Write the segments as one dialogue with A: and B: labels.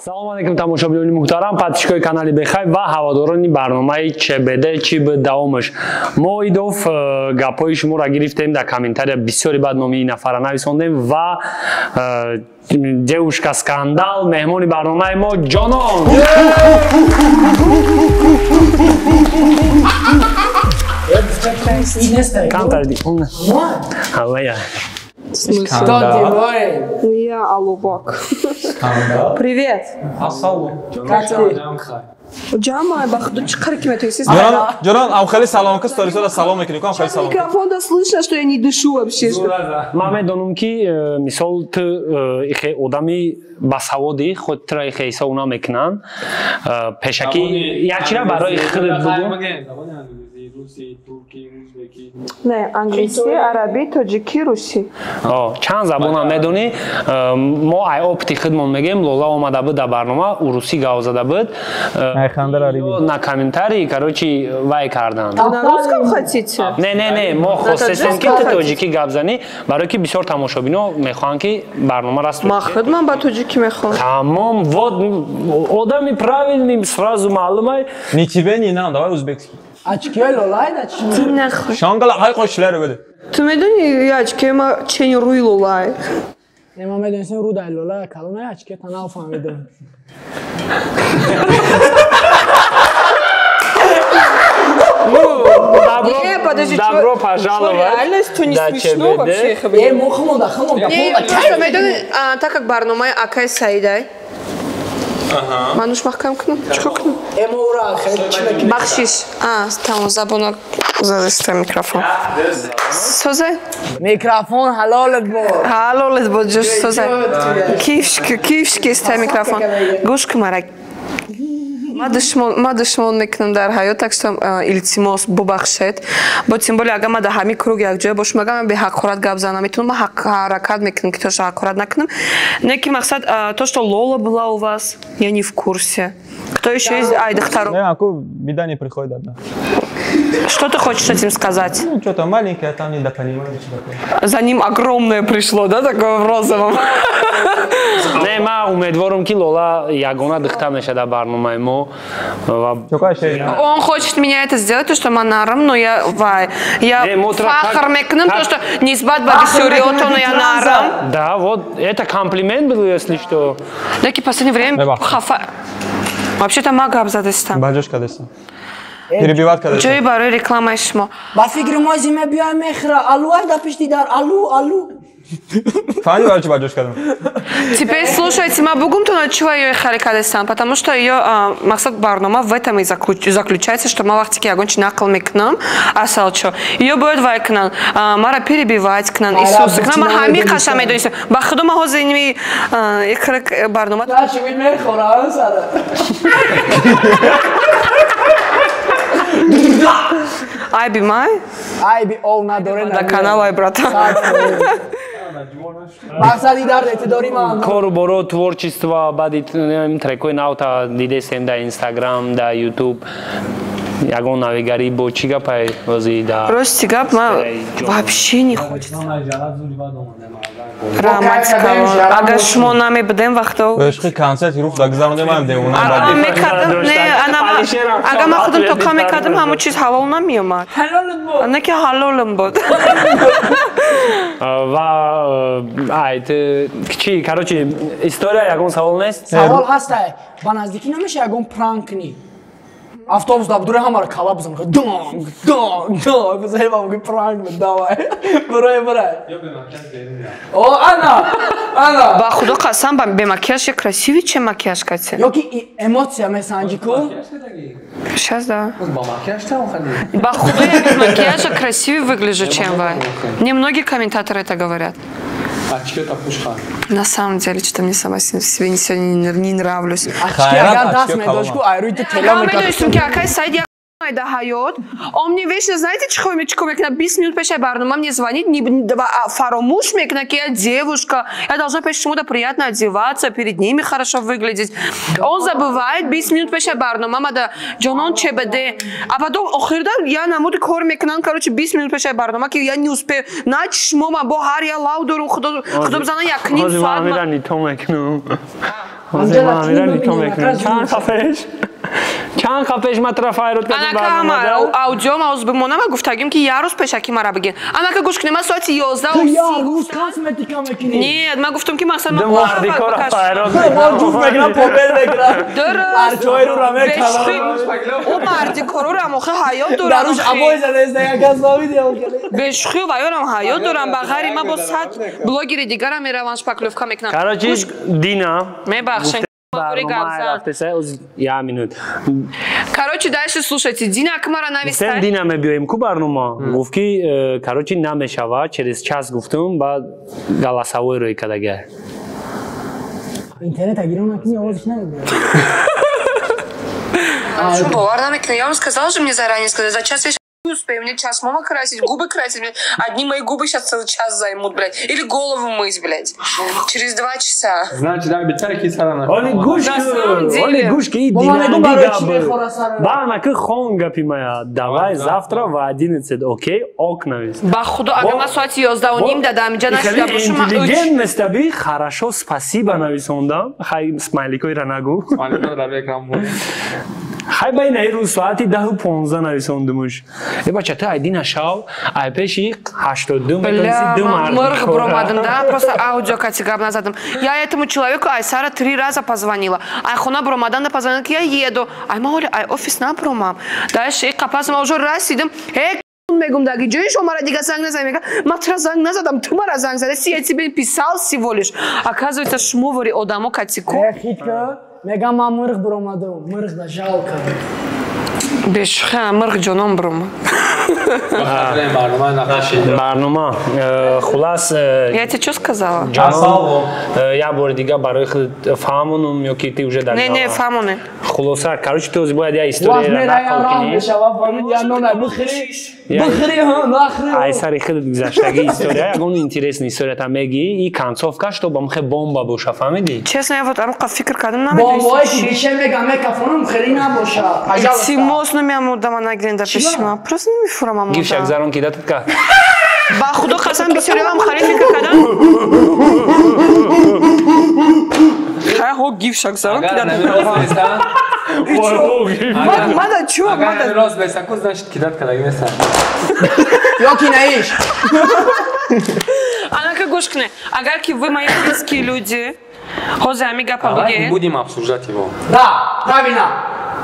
A: Салом алейкум, тамошобинони муҳтарам, подписчикои канали Бехайб ва ҳаводорони барномаи ЧБД чӣ буд давомаш. Мо идов гапҳои шуморо гирифтем дар комментария, бисёри бад номи ин нафара нависондем ва девушка скандал меҳмони барномаи мо Ҷонон. Камтар ди. Ҳавая.
B: Что делаешь?
C: Я алувак. Привет.
B: Ассалом. Как ты?
C: Ҷамай, ба худу чӣ қадар ки метавонистӣ?
D: Ҷонон, ам хеле салом ки сторисода салом мекунӣ, ам хеле салом.
C: Микрофон да слышно, что я не дышу вообще.
A: Ман медонам ки мисол ту ихе одами басаводи, худ тура ихе ҳисоб намекунанд. Пешакӣ як чира барои худат бугӯ.
C: Не, англисӣ, арабӣ, тоҷикӣ, русӣ.
A: Чанд забонам медонӣ? Мо ай опыти худмон мегем, Лола омада буд дар барнома, урусӣ гап зада буд. На комментарии, короче, вай карданд.
C: На русском хотите?
A: Не, не, не, мо хостестем ки ту тоҷикӣ гап занӣ, барое ки бисёр тамошобино мехоҳанд ки барнома раст.
C: Ма худман ба тоҷикӣ мехоҳам.
A: Тамом, вот одами правильный, сразу маълумай.
D: Ни тебе, ни нам, давай узбекский.
B: Очки Лолай да чӣ?
C: Нахуй.
D: Шонгала ҳай қошилари буди.
C: Ту медонӣ очки ма чени рӯи Лолай?
B: Не, ма медонистем рӯ дай Лолай калона очки та нафаҳмидам.
C: Не, подожди,
A: добро пожаловать.
C: Реально, что не смешно вообще?
B: Э, мо хумонда, хумонда.
C: Не, медонӣ, так как барномаи акай Саидай. Мануш маҳкам кунам? Чикор кунам? Бахшиш. Тамом, забона задиста микрофон. Созай?
B: Микрофон ҳалолат бод.
C: Ҳалолат бод, ҷош созай. Кифшки, кифшки иста микрофон. Гӯш кун мара. Ма душмон мекунам дар ҳаёт, так что илтимос бубахшед. Бо тем более агар ма дар ҳамин круг якҷоя бошам, агар ман беҳақорат гап занам, метавонам ма ҳаракат мекунам ки то что ҳақорат накунам. Не ки мақсад то, что Лола была у вас, я не в курсе. Кто еще из ай духтаров?
D: Не, аку беда не приходит одна.
C: Что ты хочешь этим сказать?
D: Ну, что-то маленькое, там недопонимание, что такое.
C: За ним огромное пришло, да, такое в розовом?
A: Не, ма умедворам ки Лола ягона духта мешад дар барномаи мо.
C: Он хочет меня это сделать, то, что манарам, но я вай. Я фахр мекнам, то, что нисбат ба бисёриётону я нарам.
A: Да, вот это комплимент был, если что.
C: Леки последнее время хафа. Вообще-то ма гап задастам.
D: Баҷош кадастам. Перебивать кадастам.
C: Ҷои барои рекламаи шумо.
B: Ба фикри мо зиме биёй мехра. Аллу ай да пишти дар аллу, аллу.
D: Фаҳмидӣ барои чӣ баҷош кардам?
C: Теперь слушайте, ма бугум то чува её хали кадастам, потому что её мақсад барнома в этом и заключается, что ма вақте ки ягон чи нақл мекунам, асал чо, её бояд вай кунан, мара перебивать кунан, Исус кунан, ма ҳамин қаша медонистам. Ба худо ма ҳозир инми як барнома.
B: Чӣ мехӯрам сара.
C: Айби май?
B: Айби ов надоре.
C: Да канал ай брата.
B: Мақсади дар эътидори ман.
A: Кору боро творчество баъди трекҳои навта дидесем дар Инстаграм, дар Ютуб. Ягон навигарӣ бо чӣ гапай ҳозир да?
C: Рости гап ман вообще не хочется. Раҳмат калон. Агар шумо намебудем вақто.
D: Ишқи концерт руф дагзаронде ман девона.
C: Мекардам, не, агар ман худам тоқа мекардам, ҳамон чиз ҳалол намеомад.
B: Ҳалолат буд.
C: Не ки ҳалолам буд.
A: Ва ай чӣ, короче, история ягон савол нест?
B: Савол ҳастай. Ба наздикӣ намеша ягон пранк кунӣ? Автобус да будуре ҳамаро кала бизан. Донг, донг, донг. Бизани ба муги пранк буд, давай. Бурай, бурай. О, ана, ана.
C: Ба худо қасам, бе макияж я красивее, чем макияж кати.
B: Ёки эмоция месанҷи ку?
C: Сейчас да. Ба худо я без макияжа красивее выгляжу, чем вы. Мне многие комментаторы это говорят. На самом деле, что-то мне сама себе сегодня не нравлюсь. Он мне вечно, знаете, чего мекна, 20 минут пешай барнома мне звонит, фаромуш мекна, я девушка, я должна почему-то приятно одеваться, перед ними хорошо выглядеть. Он забывает 20 минут пешай барнома, мада джонон ЧБД. А потом, охирда, я намуду кор мекнан, короче, 20 минут пешай барнома, ки я не успею. Нач, мома, бо хар я лаудору, худо бзана, я к ним садма.
A: Чанд қапеш матра файрод кардем.
C: Анака ҳама аудио мавзу бимона, ма гуфтагим ки як рӯз пешакӣ мара бигин. Анака гӯш кунем, ма соати 11
B: Ту як рӯз косметика мекунӣ.
C: Нет, ма гуфтам ки мақсад ма
A: мардикора файрод.
B: Ма ҷуфт мекунам, попел мекунам.
C: Дуруст.
B: Арчои рӯ мекунам.
C: Ӯ мардикорорам охи ҳаёт дорам.
B: Даруш абой задаест, як аз навидиам кали.
C: Бешухӣ ва ёрам ҳаёт дорам, ба ғайри ма бо 100 блогери дигара мераванд шпаклёвка мекунам.
A: Короче, Дина.
C: Мебахшед.
A: Я минут.
C: Короче, дальше слушайте. Дина Акмара навистай.
A: Дина мебиёем ку барнома. Гуфт ки, короче, намешава, через час гуфтум, баъд голосовой рӯй кардага.
B: Интернет агирон накунӣ, овозиш намебиёд.
C: Шо бовар намекунӣ? Я вам сказала же, мне заранее сказали, за час я не успею, мне час мама красить, губы красить, мне одни мои губы сейчас целый час займут, блядь, или голову мыть, блядь, через 2 часа.
E: Значит, да, битарки сарана.
A: Оли гушки, оли гушки, иди на Бана, хон гапи моя, давай завтра в 11, окей, окна вис.
C: Ба худо, ага ма соати 11:30 дадам, иҷа нашида бошум.
A: Интеллигентность таби, хорошо, спасибо нависондам, хай смайликои нагу.
E: Смайликои дар экран буд.
A: Хай ба ин рӯз соати 10:15 нависондумуш. Э бача, ты айди нашав, ай пеши 82 метонисти ду мард.
C: Мырғ бромадам, да, просто аудио кати гап назадам. Я этому человеку Айсара 3 раза позвонила. Ай хона бромадан да позвонила, я еду. Ай ма ай офис на бромам. Дальше и қапас ма уже раз сидим. Эй, мегум даги ҷои шумара дига занг назад, мега ма тра занг назадам, ту мара занг зада, я тебе писал всего лишь. Оказывается, шмовари одамо катику.
B: Э, хитка. Мегам ман мырғ буромадам, мырғ да жалко.
C: Бешухе, мырғ ҷоном буромад.
A: Барнома хулас.
C: Я тебе что сказала?
A: Ҷанон, як бори дига барои худ фаҳмонум ё ки ты уже дар
C: Не, не, фаҳмоне.
A: Хулоса, короче, ту бояд як историяро нақл кунӣ. Ай сари худат гузаштаги история, ягон интересный историята мегӣ и концовка, что ба мхе бомба боша, фаҳмидӣ?
C: Честно, я вот аруқа фикр кардам, намедонистам.
B: Бомбое ки дише мегам, мекафонам, хеле набоша. Пожалуйста.
C: Илтимос, намеамудама нагирен дар пеши ман. Просто намефурамам.
A: Гифшак зарон кида тутка.
C: Ба худо қасам, бисёриам хари фикр кардам. Хай хо гифшак зарон кида. Мада чё?
E: Агар рост беса ку, значит кидат кадаги неста.
B: Ё ки наиш.
C: Анака гӯш кунед. Агар ки вы мои близкие люди, ҳозир ҳами гапа буге.
E: Будем обсуждать его.
B: Да, правильно.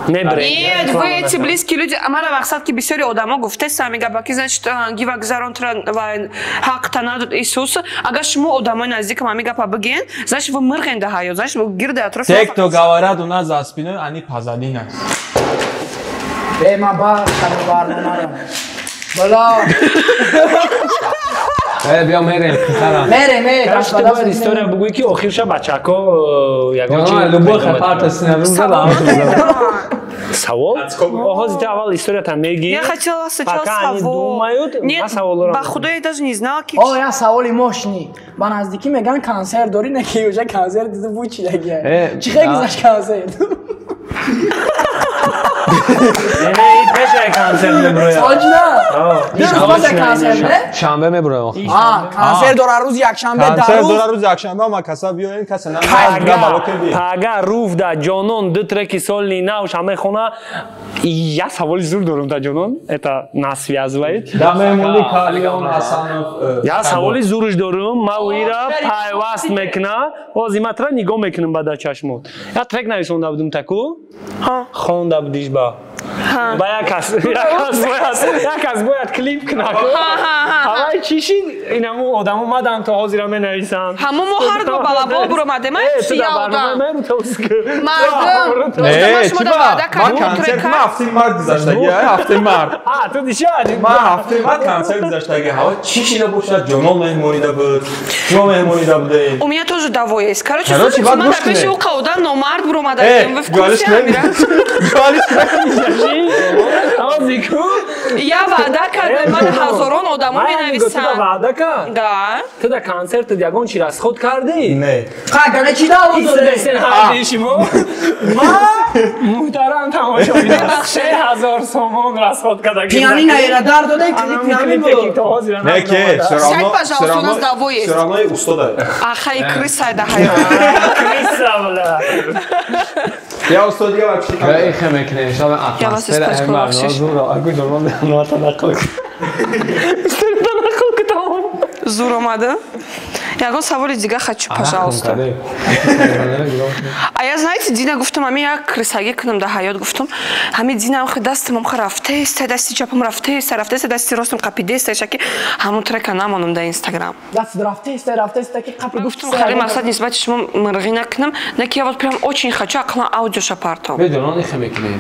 C: Нет, вы эти близкие люди. Амара мақсад ки бисёри одамо гуфтеса ҳами гапа ки значит гива гузаронтра ва ҳақта надод Исус. Агар шумо одамои наздикам ҳами гапа бигӯен, значит вы мырғен да ҳаёт, значит вы гирди атрофи.
D: Те, кто говорят у нас за спиной, они позади нас.
B: Э, ма ба барномаро. Бала.
E: Э, биё мерем, писарам.
B: Мерем, мерем.
A: Короче, ты бояд история бугӯӣ ки охирша бачако ягон чи.
E: Любой хатар синару.
A: Савол? Оҳози ты аввал историята мегӣ.
C: Я хотела сначала
A: Пока они
C: савол.
A: думают,
C: Нет, ба худо я даже не знала, ки.
B: О, я саволи мощный. Ба наздикӣ меган концерт дорӣ, не ки уже концерт диду бу чи даги. Чи хел гузашт концерт?
A: Не, не, пешай концерт меброяд.
B: Точно? Дирӯз паша концерт, не?
E: Шанбе меброяд.
B: А, концерт дора рӯзи якшанбе дар
D: Концерт дора рӯзи якшанбе, ма каса биёен, каса на.
A: Пага руфда ҷонон ду треки сольный нав шамехона. Я саволи зур дорум да ҷонон, это нас связывает.
D: Да меҳмони Калион Ҳасанов.
A: Я саволи зурш дорум, ма уира пайваст мекуна. Ҳозир ма тра нигоҳ мекунам ба да чашмот. Я трек нависонда будум таку. Хонда будиш ба. Ба як кас, як кас бояд клип кунад. Ҳавай чӣ шид? Инаму одамо мадам то ҳозира менависанд.
C: Ҳамо мо ҳар ду балабол буромадем,
A: Э,
C: ай
A: ту дар
C: я
A: барнома
C: одам.
A: меру тоск.
C: Мардум,
D: Не,
C: шумо
D: чи
C: дар
D: ба?
C: ваъда
D: Ман
C: кардем,
D: концерт,
C: трека.
D: ман ҳафтаи март гузаштагӣ, ай ҳафтаи март.
A: А, ту дишад?
D: Ман ҳафтаи март концерт гузаштагӣ. Ҳаво чӣ шида бошад? Ҷонон меҳмонида буд. Шумо меҳмонида будед.
C: У меня тоже даво есть. Короче,
D: Короче,
C: слушайте,
D: баъд
C: ман
D: гӯш
C: дар пеши
D: кунед.
C: ӯ қавдан номард буромада.
D: Э,
C: Вы в
D: галиш
C: курсе, Амира?
D: Галиш
A: Ҳозир ку?
C: Я ваъда кардам, ман ҳазорон одамо менависанд.
A: Ту ваъда кард?
C: Да.
A: Ту дар консерт ягон чи расход кардӣ?
D: Не.
B: Қа, чи даъво
A: дорӣ? Ҳардии шумо. Ма муҳтарам тамошобин 6000 сомон расход карда.
B: Пианино ера дар додаи клип пианино буд.
D: Не, ке,
C: Сядь, пожалуйста, у нас даво есть.
D: Всё равно и устода.
C: Аха, и крыса да ҳайвон.
A: Крыса, бля.
D: Я устод дига вообще.
E: Я их мекунем, иншалла атмосфера ҳам барнома зур, агу ҷонон нота нақл.
A: История нақл кутам.
C: Зур омада. Ягон саволи дига хочу, пожалуйста. А я, знаете, Дина гуфтам, ами як крысагӣ кунам дар ҳаёт гуфтам. Ҳами Дина ам дастам ам рафтеста, дасти чапам рафтеста, рафтеста, дасти ростам қапидеста, шаки ҳамун трека намонам дар Инстаграм.
B: Даст рафтеста, рафтеста ки қапи
C: гуфтам, хали мақсад нисбати шумо мирғӣ накунам, на ки я вот прям очень хочу ақлан аудиоша партом.
E: Медонам, ихе мекунем.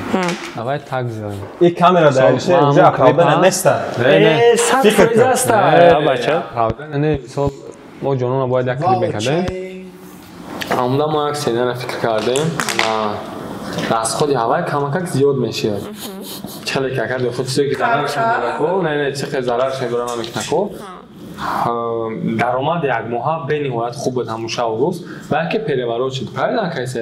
E: Давай так сделаем.
D: И камера дальше уже оправдана неста.
A: Фикр аста, бача.
E: Оправдана не, мисол мо ҷонона бояд як клип мекардем. Ҳамда мо як сценария фикр кардем. Расходи ҳавай камакак зиёд мешавад. Чале ки агар худ чизе ки зарар шудаку, не, чӣ хел зарар шуда намекунаку. Даромад як моҳа бениҳоят хуб буд ҳамун шабу рӯз, балки переворот шуд. Правильно, Кайса?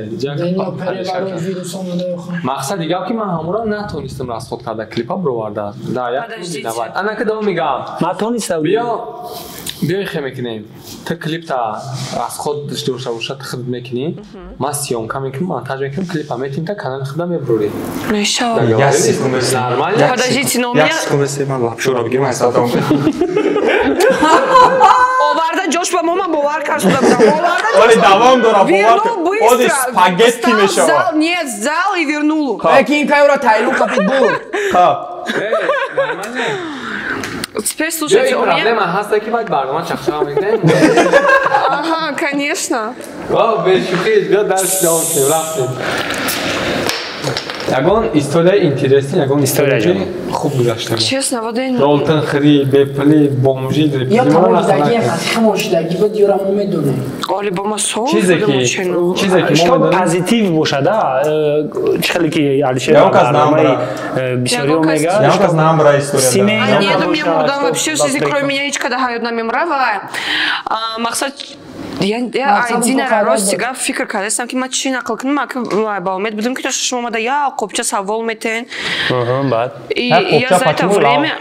E: Мақсади гап ки ман ҳамуро натонистам расход карда, клипа бироварда. Да, як давай. Ана ки давом мегам.
A: Натонистам.
E: Биё ихе мекунем. Ту клипта расход дошта бошад, ту худат мекунӣ. Ман съёмка мекунам, монтаж мекунам, клипа метим та канали худам мебурӣ.
C: Мешавад.
E: Нормально?
C: Подождите, но у меня...
D: Як секунда, ман лапшуро бигирам, аз сатам.
C: Оварда ҷош ба мо, ман бовар кард шуда будам.
D: Оли давом дора, бовар
C: Вернул
D: Оли
C: быстро.
D: спагетти мешава.
C: Зал, нет, зал и вернул.
B: Ки ин кайора тайлу қапид буд.
C: Теперь слушайте, у меня...
E: Проблема ҳаста ки бояд барнома чақчақа мекунем.
C: Ага, конечно.
E: Ва бешӯхӣ, биё дарс давом кунем, рафтем. Ягон историяи интересный, ягон история ки хуб гузашта.
C: Честно, вот я...
E: Ролтон хри, бепли, бомжи,
B: Я тамошидаги, хамошидаги буд, ёра мо медонем.
C: Оли бо ма сол.
E: Чизе ки мо медонем.
A: Позитив бошад, чӣ хеле ки Алишер
D: Ягон кас намбра.
A: бисёриҳо мегӯяд.
D: Ягон кас намбра история.
C: А нет, у меня мурдан вообще в жизни, кроме меня, ҳеҷ када ҳаёт намемра ва мақсад Я Динара рости гап фикр кардастам ки ман чӣ нақл кунам, ма ки ба умед будам ки то шумо омада я қопча савол метен.
A: Баъд.
C: И я за это время...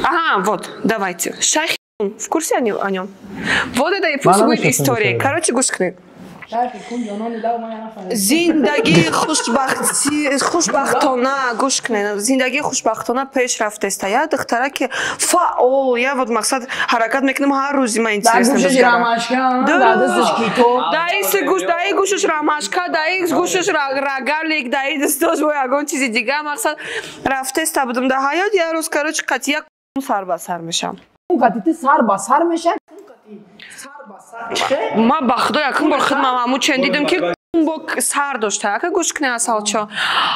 C: Ага, вот, давайте. Шайх в курсе о нем? Вот это и пусть будет история. Короче, гӯш кунед. Зиндагии хушбахтона, гӯш кунед, зиндагии хушбахтона пеш рафтеста. Я духтара ки фаъол, я вот мақсад ҳаракат мекунам ҳар рӯзи ман интересно. Даи гӯшаш рамашка, даи гӯшаш рогалик, даи дастош бо ягон чизи дига мақсад рафтеста будам дар ҳаёт. Я рӯз, короче, қатъия сар ба сар мешам.
B: Қатъи сар ба сар мешам.
C: Ман ба худо якум бор хидмам ҳамун чен дидам ки бо сар дошта, ака гӯш кунед асалчо.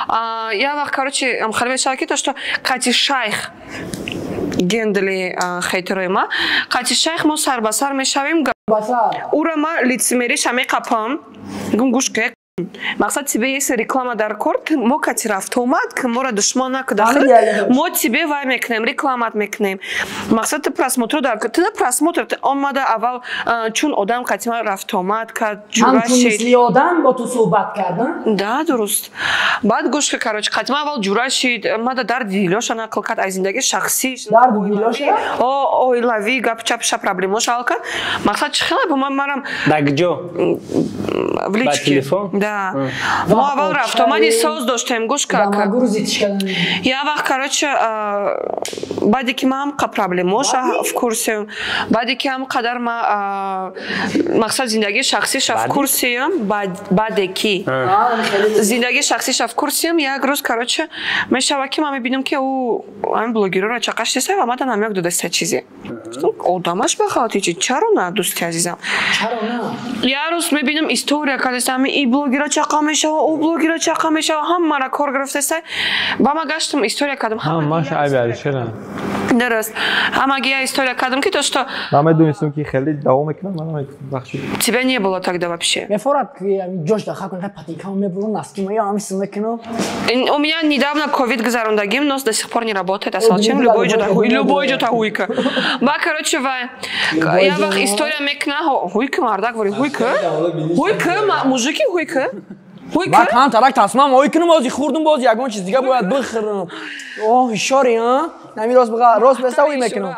C: Я вақт, короче, хеле мешавад ки то что қати шайх гендли хейтерои ма, қати шайх мо сар ба сар мешавем. Ура ма лицемериша меқапам. Гум гӯш кунед. Мақсад тебе если реклама дар кор, мо кати рафт омад, ки моро душман накуда, мо тебе вай мекунем, рекламат мекунем. Мақсад ты просмотр дар ты просмотр ты омада аввал чун одам кати ма рафт омад кард, ҷура
B: шид. Мисли одам бо ту суҳбат кардан?
C: Да, дуруст. Баъд гӯш ки, короче, кати ма аввал ҷура шид, мада дарди дилоша нақл кард аз зиндагии шахсӣ.
B: Дарди дилоша?
C: О, оилавӣ гап чапша проблемоша ҳал кард. Мақсад чӣ хеле бо ман марам
A: Дар куҷо?
C: В личке.
A: Телефон?
C: Да. Мо аввал рафтомади соз доштем, гӯш как. Я вақт, короче, баъде ки ман ҳамқа проблемоша в курсе, баъде ки ҳам қадар ма мақсад зиндагии шахсиша в курсеям, баъде ки зиндагии шахсиша в курсеям, як рӯз, короче, мешава ки ман мебинам ки ӯ ҳамин блогерора чақаш деса ва мада намёк додаста чизе. Одамаш ба халати чи чаро на, дӯсти азизам? Як рӯз мебинам история кардеста, ҳамин и блогера чақа мешава, ӯ блогера чақа мешава, ҳамара кор гирифтеста. Ба ма гаштам история кардам.
E: Ҳамаш айби Алишера.
C: Дуруст. Ҳамаги я история кардам, ки то что
D: Ман медонистам, ки хеле давом мекунам, ман намегуфтам, бахшид.
C: Тебя не было тогда вообще.
B: Мефорад ки ҷош да хакун патинкамо мебурам, носкимо я ҳамисм мекунам.
C: У меня недавно ковид гузарондагим, нос до сих пор не работает, асалчим, любой ҷо любой ҷо хуйка. Ба, короче, вай, я вақт история мекуна, хуйка мардак вори, хуйка? Хуйка, мужики хуйка?
B: Ба кам тарак тасмам ой кунам, бози хурдум, бози ягон чиз дига бояд бихӯрам. Оҳ, ишори, а? Нами рост биға, рост беста ой мекунам.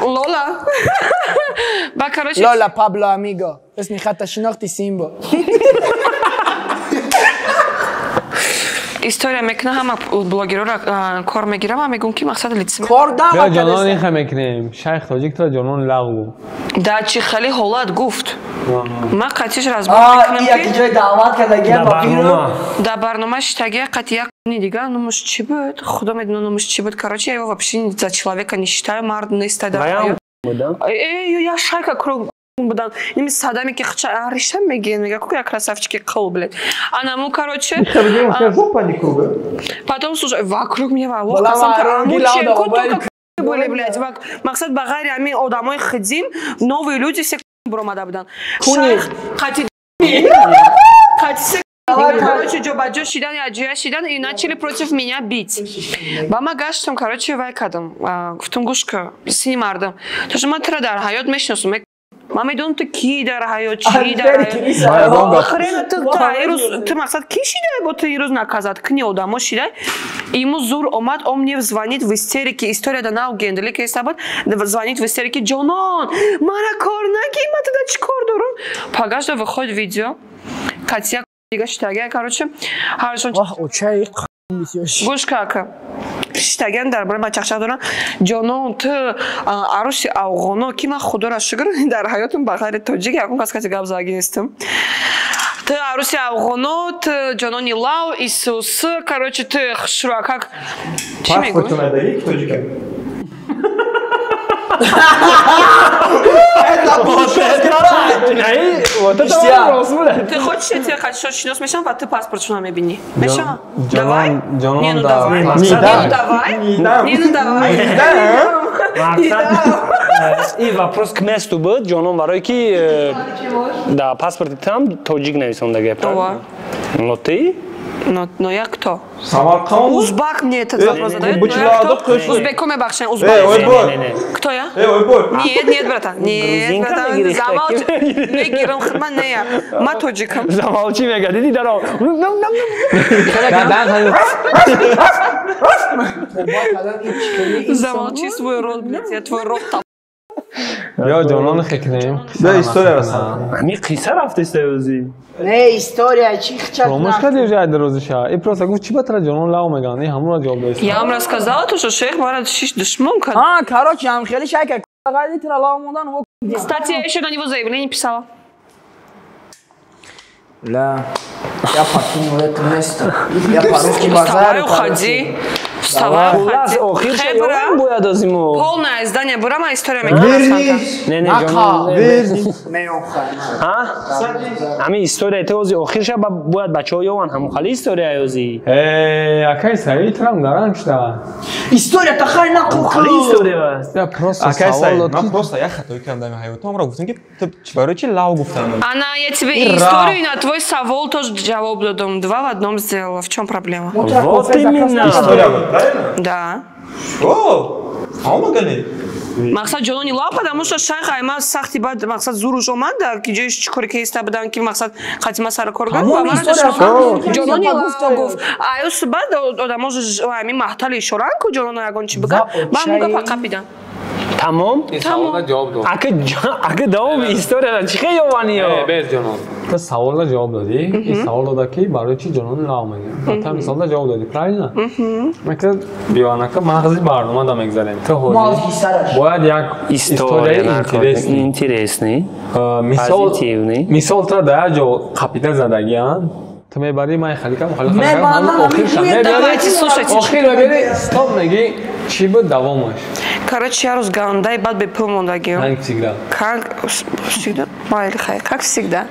C: Лола. Ба, короче.
B: Лола Пабло амиго. Исми хатта шинохти Симбо.
C: История мекуна, ҳама блогерора кор мегирам ва мегӯм, ки мақсад лицемер.
B: Кор дам.
E: Бیا ҷонон ихе мекунем. Шайх тоҷик тра ҷонон лағу.
C: Да чӣ хеле ҳолат гуфт. Ман қатиш разбор мекунам,
B: ки ҷой даъват кардагия
A: ба барнома.
C: Да барнома шитагия қати як дига, номаш чӣ буд? Худо медона номаш чӣ буд. Короче, я его вообще за человека не считаю, мард нест да. Э, я шайка круг будан. Ними садами ки хча ариша мегин, мега ку я красавчики қыл, блядь. Анаму, короче, потом, слушай, вокруг меня валох, только были, блядь, мақсад ба ғайри ҳамин одамои хидим, новые люди все буромада будан. Шайх қати қати, короче, ҷобаҷо шидан, яҷоя шидан и начали против меня бить. Ба ма гаштам, короче, вай кардам. Гуфтам, гӯш ка, сини мардам. То что ман тура дар ҳаёт мешиносам. Ман медонам, ту ки дар ҳаёт, чӣ дар ҳаёт. Хрена ту ирӯз ту мақсад ки шидай, бо ту ирӯз наказать кни одамо шидай. Ему зур омад, он мне звонит в истерике, история да нав гендели ки истабад, звонит в истерике: «Ҷонон, мара кор наги, ма туда чӣ кор дорам?» Пагашда выходит видео, катия дига шитагия, короче, ҳаршон. Гӯш ка, шитагиан дар бораи чахчах дорам. «Ҷонон, ту аруси афғоно», ки ман худоро шукр, дар ҳаётам ба ғайри тоҷик ягон кас каси гап задаги нестам. «Ту аруси афғоно, ту ҷонони лав исус, короче, ту хушрӯакак», чӣ мегӯӣ? Ты хочешь, я тебе хочу шинос мешам, ва ты паспортшуна мебини? Мешам? Давай? Не, ну давай. Не, ну давай. Не, ну давай.
A: И вопрос к месту буд, ҷонон, барое ки да паспорти там тоҷик нависондагия, правильно? Но ты?
C: Но я кто?
D: Самарканд.
C: Узбак мне этот вопрос задает. Но я кто? Узбеку мебахшен, узбек. Кто я? Нет, нет, братан. Нет, братан. Замолчи. Мегирам хидма не я. Ма тоҷикам.
A: Замолчи мега. Диди даро.
C: Замолчи свой рот, блядь. Я твой рот там.
E: Ё ҷонон хекнем.
D: Да история расан.
A: Ами қисса рафтеста ӯзи.
B: Не, история чи хчак.
E: Фаромӯш кардӣ уже айда розиша. И просто гуфт, чӣ ба тара ҷонон лав меган? И ҳамонро ҷавоб додӣ.
C: Я вам рассказала то, что шейх марат шиш душмон кард.
B: А, короче, ам хеле шайка ғайри тара лав мондан.
C: Кстати, я еще на него заявление писала.
B: Ла, я покинул это место. Я по-русски базарю.
C: Вставай, уходи. Вставай, уходи.
A: Охир шаём бояд озимо.
C: Полное издание бурама история мекунам.
A: Не, не, ҷонон.
D: Вернись.
A: А? Ами история те ози охир ша бояд бачаҳо ёван ҳамон хали история ози.
E: Э, акай Саид трам гаранг шуда.
B: История та хай нақл
A: Хали история аст.
E: Я просто
D: Акай
E: савол
D: Саид,
E: дод
D: ман
E: ки
D: просто як хатои кардам дар ҳаётам, амро гуфтам, ки ту барои чи лав гуфтам?
C: Она, я тебе и историю, и на твой савол тоже ҷавоб додам. Два в одном сделала. В чем проблема?
A: Вот именно.
D: История буд, правильно?
C: Да.
D: О, омагани.
C: Мақсад ҷонони лав, потому что шайх айма сахти бад, мақсад зуруш омад, да ки ҷои чӣ кори кеста будан, ки мақсад хатима сар кор кард, ва мара ҷонони лав гуфт. Аюс бад одамо ами маҳтали ишоран ку ҷононо ягон чӣ биган, ба муга фақат
A: Тамом?
E: Ин саволда ҷавоб дод.
A: Ака ака давом история чӣ хел ёваниё?
E: Э, бес ҷонон. Ту саволда ҷавоб додӣ. Ин савол дода, ки барои чӣ ҷонони лав мегӯянд. Ту ҳамин саволда ҷавоб додӣ, правильно? Мекард биёнака мағзи барнома да мегзарем. Ту ҳозир бояд як историяи интересный.
A: Интересный.
E: Мисол,
A: Позитивный.
E: мисол, ту дар як ҷо қапида задагианд. Ту мебарӣ, ман халикам халика.
B: Мебандам,
E: охирша
B: мегӯям,
C: Давайте, слушайте.
E: Охир мебери, стоп мегӣ, чӣ буд давомаш?
C: Короче, я рӯз гандаи бад бепул мондагиё.
E: Как всегда.
C: Как всегда. Майли хай, как всегда.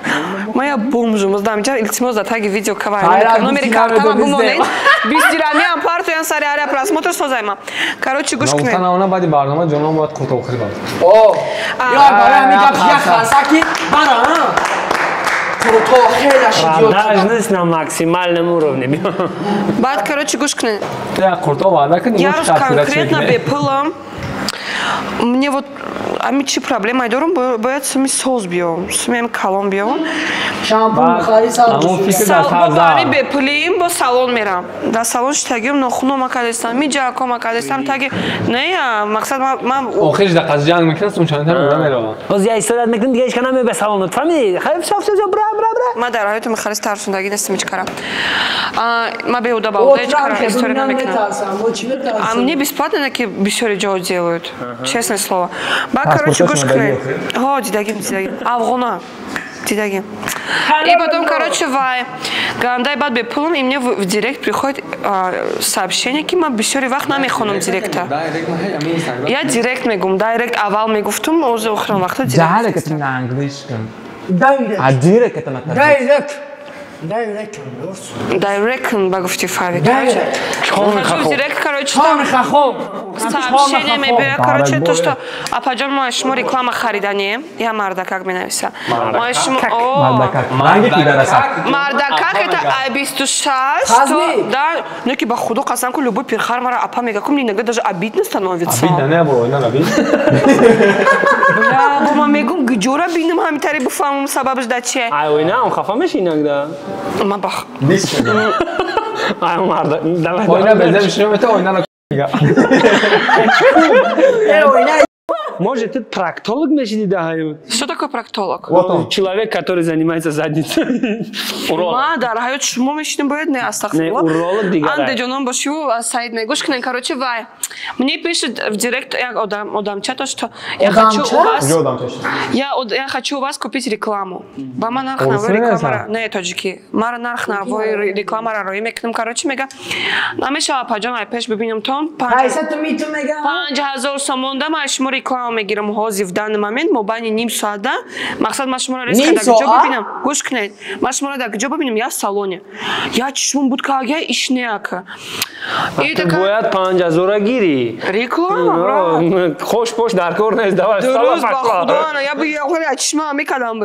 C: Моя бомжу, муздам ҷа илтимос да таги видео кавай. Номери картама бумонед. 20 дирами партоян сари аря просмотр созайма. Короче, гӯш кунед.
E: Ногуфта баъди барнома ҷонон бояд қуртоб хӯрӣ бад.
B: О, ё барои ҳамин гап як харсаки бара,
A: Продажность на максимальном уровне.
C: Баъд, короче, гӯш кунед.
E: Я қуртоб ваъда кунед.
C: Я рӯз конкретно бепулам. Мне вот ами чи проблема дорум, бояд суми соз биём, суми ами калон биём.
B: Шампун хари
C: сал. Бепулим бо салон мерам. Дар салон штагиём нохунома кадестам, ми ҷакома кадестам, таги не, мақсад ман
E: охирш да қаз ҷанг мекунад, сум чанд та меравам.
A: Боз я истодат мекунад, дига ҳеч кана мебе салонот. Фаҳмидӣ? Хай всё всё всё бра бра бра.
C: Ман дар ҳаётам халис тарсундагӣ нестам ҳеч кара. Ма беҳуда ба уда ҳеч кара история намекунам. А мне бесплатно ки бисёри ҷо делают. Честное слово. Ба, короче, гӯш кунед. Ҳо, дидагим, дидагим. Афғона. Дидагим. И потом, короче, вай, гандай бад бепулам, и мне в директ приходит сообщение, ки ман бисёри вақт намехонам директа. Я директ мегум, директ аввал мегуфтум, ози охирон вақта
D: директ. Директ на английском. А директ это на
B: Директ. Директ.
C: Директ ба гуфти Фави. Короче, директ, короче, там сообщение мебиёяд, короче, то, что апаҷон, мо шумо реклама хариданем, я мардакак менависа. Мо шумо мардакак это ай26, да, ну ки ба худо қасам ку любой пирхар мара апа мега, ку мне иногда даже обидно становится.
E: Обидно не было, не обидно.
C: Бля, бо ман мегум гиҷора бинам ҳамитари бифаҳмам сабабш да чие.
A: Ай ойнаам хафа меши иногда.
C: Ма бах.
A: Ай марда, давай.
E: Ойна безем шумо мета ойна
A: Может, ты проктолог мешиди да ҳаёт?
C: Что такое проктолог?
A: Человек, который занимается задницей. Уролог.
C: Ма дар ҳаёт шумо мешидим бояд не астағфируллоҳ.
A: Не, уролог дигар.
C: Анде ҷонон бошиву Саид мегӯш кунен, короче, вай. Мне пишет в директ як одам, одамча то, что я хочу у вас я хочу у вас купить рекламу. Ба ман нарх навои рекламара, не тоҷикӣ. Мара нарх навои рекламара роӣ мекунам, короче, мега. Намешава апаҷон, ай пеш бибинам тон. 5000 сомон дам, ай шумо реклама мегирам ҳозир в данный момент, мобайни ним соата. Мақсад ман шуморо резко дар куҷо бибинам? Гӯш кунед. Ман шуморо дар куҷо бибинам? Я в салоне. Я чишмон буд ка я ишнеака.
A: Ту бояд 5000 гирӣ.
C: Реклама, брат.
A: Хош пош дар кор нест, давай
C: стала пошла. Дуруст, ба худо, я бы я чишма мекардам.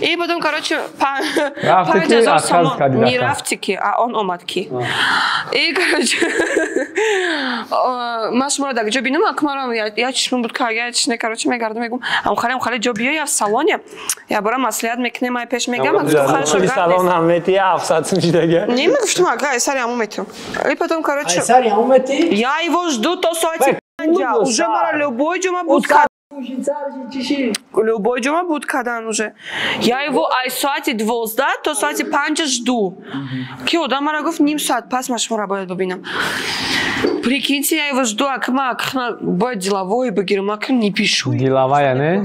C: И потом, короче, 5000 сомон. Не рафтики, а он омад ки. И, короче, ман шуморо дар куҷо бинам? Акмарам, я чишмон буд ка я ишне, короче, мегардам, мегум, амхали ҷо биё, я в салоне. Я бора маслиҳат мекунем, ай пеш мегам,
A: хорошо. Салон ҳам мети, 700 сум шидага.
C: Не, мегуфтум, ага, ай сари ҳамон метиҳам. И потом, короче,
B: сари ҳамон мети?
C: Я его жду то соати 5. Уже мара любой ҷома буд Любой ҷома буд кадан уже. Я его ай соати 12 то соати 5 жду. Ки одам мара гуфт ним соат пас ман шуморо бояд бибинам. Прикиньте, я его жду, а кма бояд деловой бигирам, а км не пишу.
E: Деловая, не?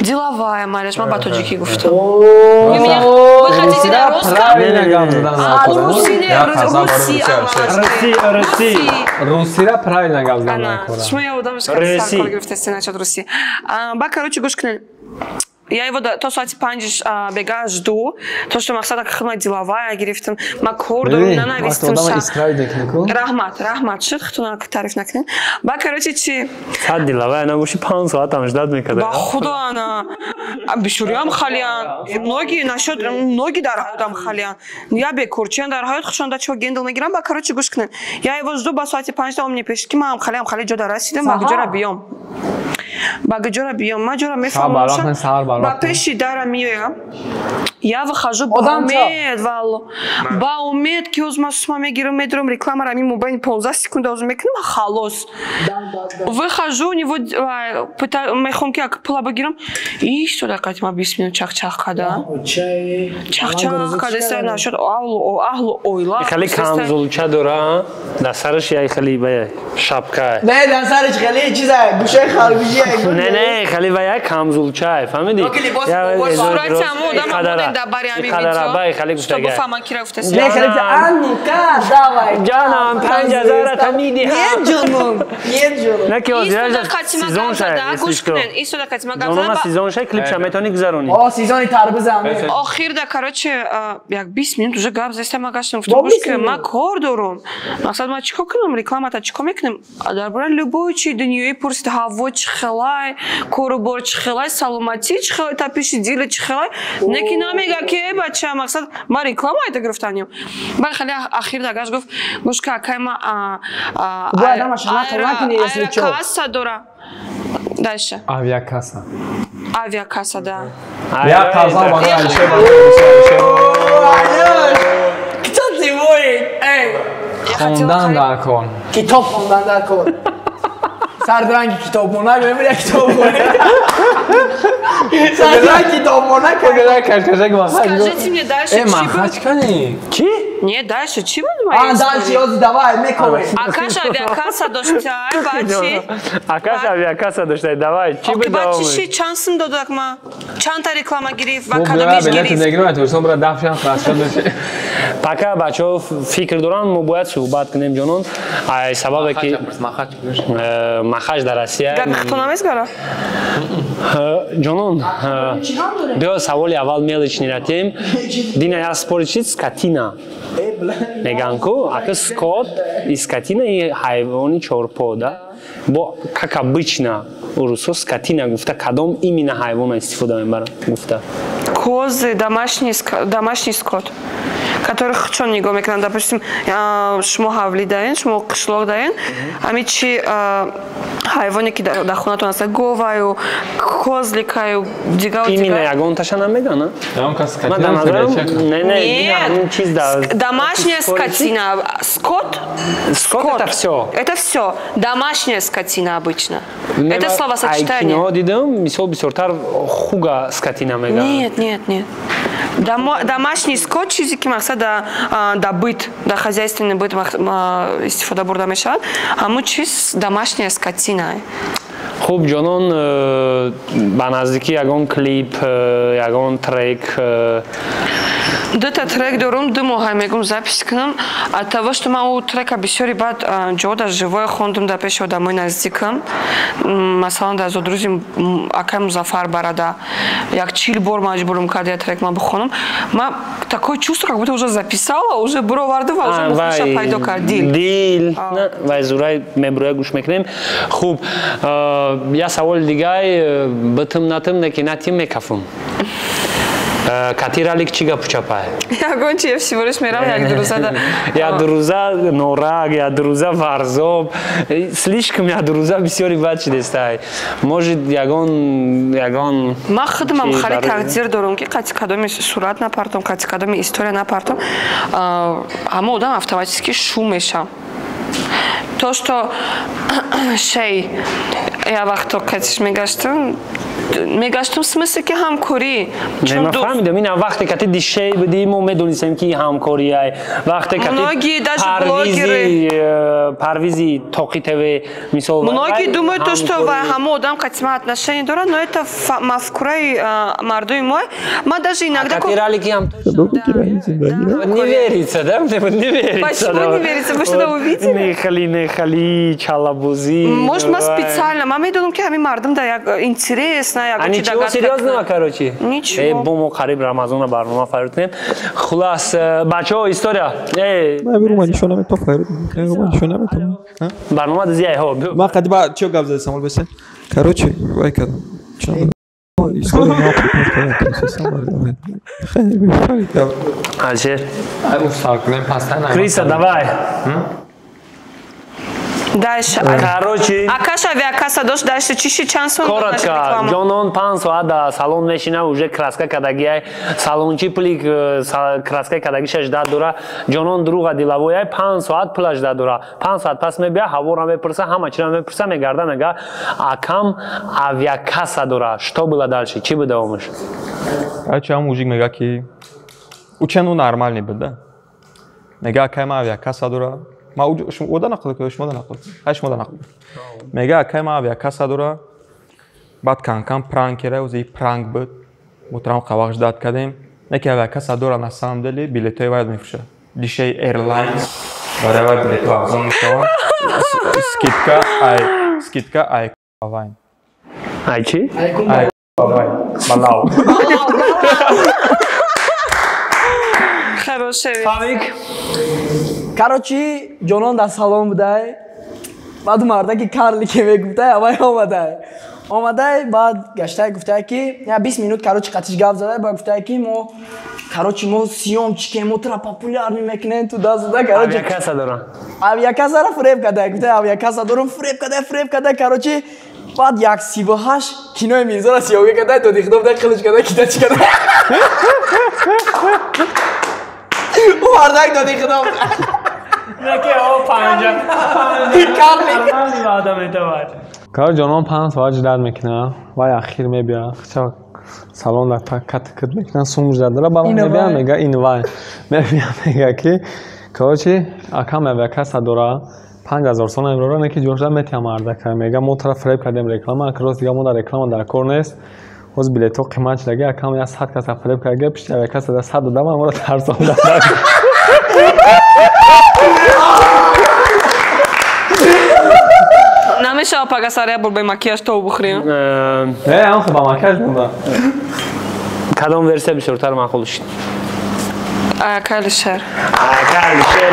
C: Деловая, малеш, ман ба тоҷикӣ гуфтам. Вы хотите на русском? Руси, не, руси,
A: руси.
E: Русира правильно гап задан.
C: Шумо я одам саркор гирифтаси насчет руси. Ба, короче, гӯш кунед. Я его то соати 5 бега жду, то, что мақсад хидмат деловая гирифтам, ма кор дорам, нанавистам ша. Раҳмат, раҳмат шуд, худтон тариф накунед. Ба, короче, чи?
A: Сад деловая набоши 5 соат ҳам ждать мекарда.
C: Ба худо ана. Бисёриам халиян. Многие насчет, многие дар ҳаётам халиян. Я бекорчиян дар ҳаёт худшон да чо гендл мегирам, ба, короче, гӯш кунед. Я его жду ба соати 5, он мне пишет, ки ман халиям хали ҷо дар расидам, ба куҷора биём. Ба куҷора биём? Ман ҷора мефаҳмам. Ба пеши дара меоям. Я выхожу ба умед, валло. Ба умед ки оз ман сума мегирам, медурам рекламара ми мобайни 15 секунда оз мекунам, халос. Выхожу, у него мехоҳам ки як пула бигирам. И что дақиқати ма 20 минут чақ-чақ када. Чақ-чақ када иста нашуд аҳлу ойла.
A: Хеле камзулча дора, дар сараш як хеле ба шапка.
B: Не, дар сараш хеле чиза, гӯшаи харгӯши.
A: Не, не, хеле ба як камзулча, фаҳмидӣ?
C: Сурати ҳамо одам
A: Видео.
B: Давай.
A: Ҷанам, 5000-та медиҳам.
B: Нет, ҷонон. Нет, ҷонон.
A: Не ки ҳозира сезон шай. Ҷонона сезон шай, клипша метавонӣ гузаронӣ.
B: О, сезони тарбузам.
C: Охирда, короче, як 20 минут уже гап застам, ма гаштам, гуфтам, гӯш кунем, ма кор дорум. Мақсад, ма чӣ кор кунам, рекламата чӣ кор мекунем? Дар бораи любой чи дунёӣ пурсид, ҳаво чӣ хелай, кору бор чӣ хелай, саломатӣ чӣ хелай, тапиши дила чӣ хелай. Не ки намега ки эй бача, мақсад, ма реклама айта гирифтанем. Баъд хеле ахирда гашт, гуфт, гӯш ка, акай, ма аэрокасса дора. Дальше.
E: Авиакасса.
C: Авиакасса, да.
D: Як қазан барои Алишер.
B: Кто ты воин? Эй!
E: Хондан дар кор.
B: Китоб хондан дар кор. Сардранги китобхона, мебиня китобхона. Сардранги китобхона.
C: Скажите мне дальше.
E: Э, махач кани?
A: Чӣ?
C: Не, дальше чӣ буд?
B: А, дальше, ёзи, давай, мекови.
C: Акаш авиакасса доштай, баъд чӣ?
A: Акаш авиакасса доштай, давай, чӣ буд?
C: Баъд чӣ ши? Чанд сум додак ма? Чандта реклама гирифт ва кадомиш гирифт?
E: Негирам, Тоҷикистон бира дафшан хасшад дошти.
A: Пока бачаҳо фикр доранд, мо бояд суҳбат кунем, ҷонон. Ай сабабе ки махач дар Россия.
C: Гапи хато намезгара?
A: Ҷонон, биё, саволи аввал мелочный ратем. Дина я спори чиз скотина. Меган ку, ака скот и скотина и ҳайвони чорпо, да? Бо как обычно урусо скотина гуфта кадом именно ҳайвона истифода мебаранд гуфта?
C: Козы, домашний скот, которых чон нигоҳ мекунанд. Допустим, шумо ҳавлӣ даен, шумо қишлоқ даен, ҳами чи ҳайвоне ки дар хонатон аст, говаю, козликаю, дигар.
A: Именно ягонташа намеган? Не, не, чиз.
C: Домашняя скотина, скот.
A: Скот это все.
C: Это все домашняя скотина обычно, это словосочетание.
A: Киноҳо дидам, мисол, бисёртар хуга скотина меган.
C: Нет, нет, нет, домашний скот, чизе ки мақсад да быт, да хозяйственный быт истифода бурда мешавад, ҳамун чиз домашняя скотина.
A: Хуб, ҷонон, ба наздикӣ ягон клип, ягон трек?
C: Дута трек дорум, 2 моҳа мегум запись кунам. От того, что ман ӯ трека бисёри баъд ҷода живое хондум дар пеши одамои наздикам, масалан, дар зодрӯзи акай Музаффар барада як 40 бор маҷбурум кард я трек ман бихонам. Ма такое чувство, как будто уже записала, уже буроварду ва уже мухлиша пайдо кард дил.
A: Дил вай зурай мебурая, гӯш мекунем. Хуб, я саволи дигай битм натм неки натим мекафум. Катиралик чӣ гапу чапай?
C: Ягон чи, я всего лишь мерам як дурӯза.
A: Як дурӯза Норак, як дурӯза Варзоб, слишком як дурӯза бисёри бад шидестай. Может, ягон
C: Ман худамам хеле тақдир дорам, ки қати кадоми сурат напартом, қати кадоми история напартом, ҳама одам автоматически шу мешам. То, что шей я вақто катиш мегаштум, смысле ки ҳамкорӣ.
A: Ман фаҳмидам, ин вақте ка ти дишей будӣ, мо медонистем, ки ҳамкориай. Вақте ка
C: Многие даже блогеры
A: Парвизи Тоқи ТВ, мисол.
C: Многие думают то, что ва ҳама одам қатима отношения дорад, но это мафкураи мардуми мо. Ма даже иногда
A: Катиралики ҳам не верится, да? Не верится.
C: Почему не верится? Вы что-то увидели?
A: Нехали, нехали, чалабузӣ.
C: Может, ма специально. Ма медонам, ки ҳамин мардум да як интересно, як
A: А ничего серьезного, короче.
C: Ничего.
A: Э, бо мо қариб Рамазона барнома файрут кунем. Хулас, бачаҳо, история. Э,
D: Ман беру, ман нишон наметам, файрут. Ман нишон наметам.
A: Барнома дизияй ҳо.
D: Ман қади ба чӣ гап задам, самол бесен. Короче, вай кардам. История ма хеле бефайда.
A: Алишер.
E: Ай, устар кунем пастан.
A: Криса, давай.
C: Дальше.
A: Короче.
C: Акаш авиакасса дошт, дальше чиши, чанд сум?
A: Коротко, ҷонон 5 соат дар салон мешина, уже краска кадагиай. Салончи пули краска кадагиша ждать дора. Ҷонон друга деловой, 5 соат пула ждать дора. 5 соат пас мебия, ҳаворо мепурса, ҳама чиро мепурса, мегарда, мега, акам авиакасса дора. Что было дальше? Чӣ буд давомаш?
D: Короче, ҳам мужик мега, ки учену нормальный буд, да? Мега, акай ма авиакасса дора. Ма ода нақл ки шумо да нақл. Ҳай, шумо да нақл. Мега, акай ма авиакасса дора. Баъд канкан пранкера, узи пранк буд. Муҳтарам, қавақ ждать кардем. Не ки авиакасса дора на самом деле билетҳои вай мефурӯшад. Дишей Airlines барои вай билетҳо арзон мешаванд. Скидка ай вайн.
A: Ай чи?
D: Ай вайн. Балау.
C: Хорошая.
A: Фавик.
B: Короче, ҷонон дар салон будай. Баъд мардаки карлике мегуфтай, авай омадай. Омадай, баъд гаштай гуфтай ки 20 минут короче қатиш гап задай, баъд гуфтай ки мо короче мо съёмчикем, мо тура популярный мекунем, туда-сюда, короче.
A: Авиакасса дорам.
B: Авиакассара фиреб кадай, гуфтай авиакасса дорам, фиреб кадай, короче баъд 1:38 кинои Мирзора съёмка кадай, доди худо будай, қилич кадай, китачи кадай. Ӯ мардак доди худо.
A: Неки о панҷа.
B: Карлик.
A: Нормальный ваъда метавад.
E: Короче, ҷонон 5 соат ждать мекунад, вай ахир мебиёд. Хча салон дар кат мекунад, сум ждать дора, баъд мебиёд, мега ин вай. Мебиёд, мега ки короче, акам авиакасса дора, 5000 сом мебарора, неки ҷошда метиҳам мардака. Мега мо тараф фиреб кардем реклама, ак рост дига мо дар реклама дар кор нест. Ҳоз билетҳо қимат шудаги, акам 100 каса фиреб карда, пишти авиакасса да 100 додам, амро тарсонда.
C: Намешава пага саря бур бе макияж то бухрем.
D: Не, ам хо ба макияж буда.
A: Кадом версия бисёртар маъқул шуд?
C: Акалишер.
A: Акалишер.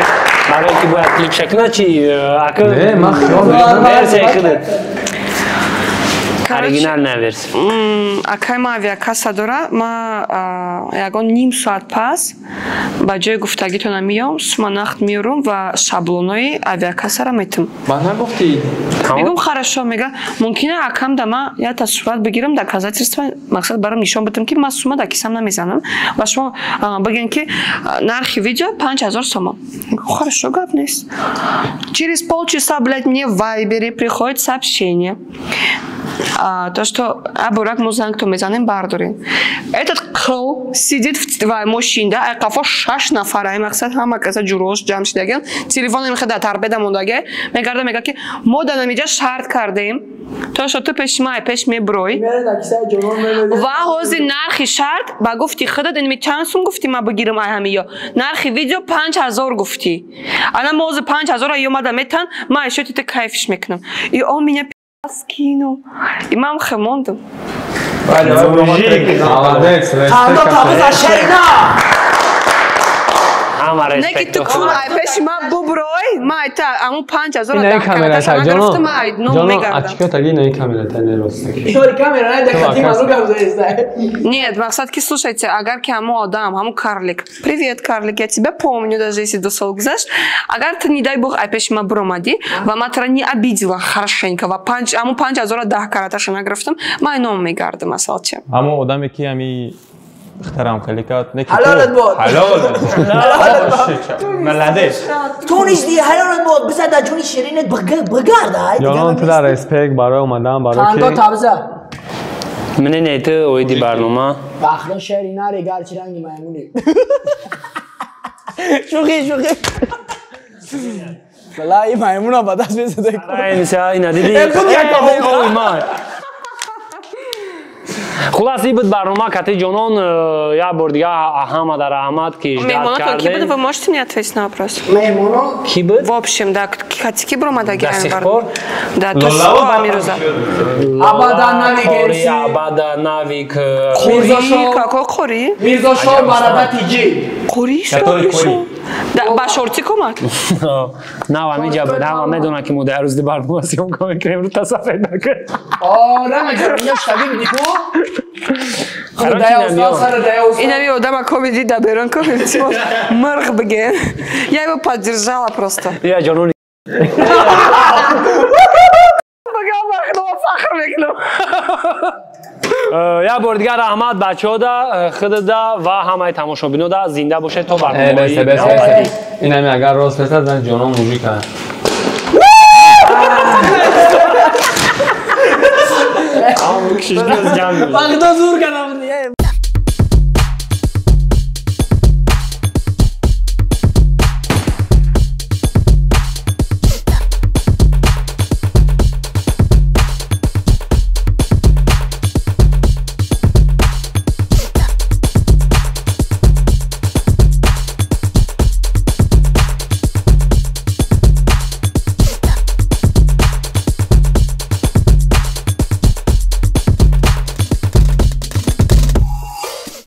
A: Барои ки бояд клип шакна чи ака?
D: Не, ман хиёл мекунам.
A: Версияи худат. Оригинальная версия.
C: Акай ма авиакасса дора, ма ягон ним соат пас ба ҷои гуфтагитона миём, сума нақд меёрум ва шаблонои авиакассара метим.
D: Ман нагуфтӣ.
C: Мегум хорошо, мега мумкина акам да ма ята сурат бигирам, доказательство мақсад барам нишон бидам ки ма сума да кисам намезанам ва шумо бигӯен ки нархи видео 5000 сомон. Хорошо, гап нест. Через полчаса, блядь, мне в Вайбере приходит сообщение. То, что Абурак музанг то мезанем бардорин. Этот қыл сидит в мошин, да, қафо 6 нафар, ай мақсад ҳама каса ҷурош ҷамъ шидаган, телефон мехада тарбеда мондаге, мегарда мега ки мо да намиҷа шарт кардем, то что ту пеш май пеш меброй. Ва ҳозир нархи шарт ба гуфти худат инми чанд сум гуфти ма бигирам ай ҳамиё. Нархи видео 5000 гуфти. Ана мо ҳозир 5000 ё мада метан, ма ишоти ту кайфиш мекунам. И он меня скинул. И мам хемондам.
D: Молодец,
B: Қандо табиза шерина.
A: Ҳама
C: Не ки ту
A: респект.
C: кун ай пеши ма буброй, ма ай та аму 5000
E: Ина
C: даҳ
E: камера
C: карата
E: та
C: нагирифтам, ма ай ном
E: ҷоно,
C: мегардам.
E: ачкиё таги ина камера та не рост.
B: Ишори камера най да хати ману гап заеста.
C: Нет, мақсад ки слушайте, агар ки ҳаму одам, ҳаму карлик. Привет, карлик, я тебя помню, даже если до сол гузашт. Агар ты, не дай бог, ай пеши ма буромадӣ ва ма тра не обидела хорошенько ва панҷ аму 5000 даҳ караташа нагирифтам, ма ай ном мегардам асалча.
D: Ҳамон одаме ки ҳами духтарам хеле кард, не ки
B: Ҳалолат бод.
D: Ҳалолат бод. Молодец.
B: Ту нишди ҳалолат бод, биза да ҷони ширинат бигарда.
E: Ҷонон, ту дар респект барои омадан, барои
B: Қандо
E: ки
B: табиза.
A: Мине не ту оиди барнома.
B: Бахро шери наре гарчи ранги маймуни. Шӯхӣ, шӯхӣ. Валлаҳи маймуна ба даст мезада.
A: Ай миса ина диди.
B: Э, худ як
A: Ой май. Хулас ин буд барнома кати ҷонон, як бор дига ҳама дар раҳмат ки ждать
C: Меҳмонотон ки буд?
A: кардем.
C: Вы можете мне ответить на вопрос?
B: Меҳмоно
A: Ки буд?
C: В общем, да, кати ки буромадаги
A: До сих пор?
C: Да, то шо амирӯза.
B: Абада Навик
A: Қори,
B: MC.
A: Абада Навик.
C: Қори, какой қори?
B: Мирзошор барада тиҷи.
C: Қори шо?
D: Который қори.
C: Да, ба шортик омад?
A: Нав ҳамиҷа буд, ҳама медонад ки мо дар рӯзи барнома съёмка мекунем, рӯ тасафед накун.
B: О, намегӯям, ино штаби буди ку?
A: Короче,
B: Дая
A: намеён.
B: устод, сара дая устод.
C: Инами одама комеди да берон комеди мырғ биген. Я его поддержала просто.
A: Я ҷонони
C: Багам бахно фахр мекунам.
A: Як бор дигар раҳмат бачаҳода, худада ва ҳамаи тамошобинода. Зинда бошед то барномаи
E: Бесе, бесе,
A: навбатӣ.
E: бесе. Инами агар рост бесад, зан ҷонон мужик аст.
A: Ҳамон кишиш ҷамъ.
B: Вақто зур кардам.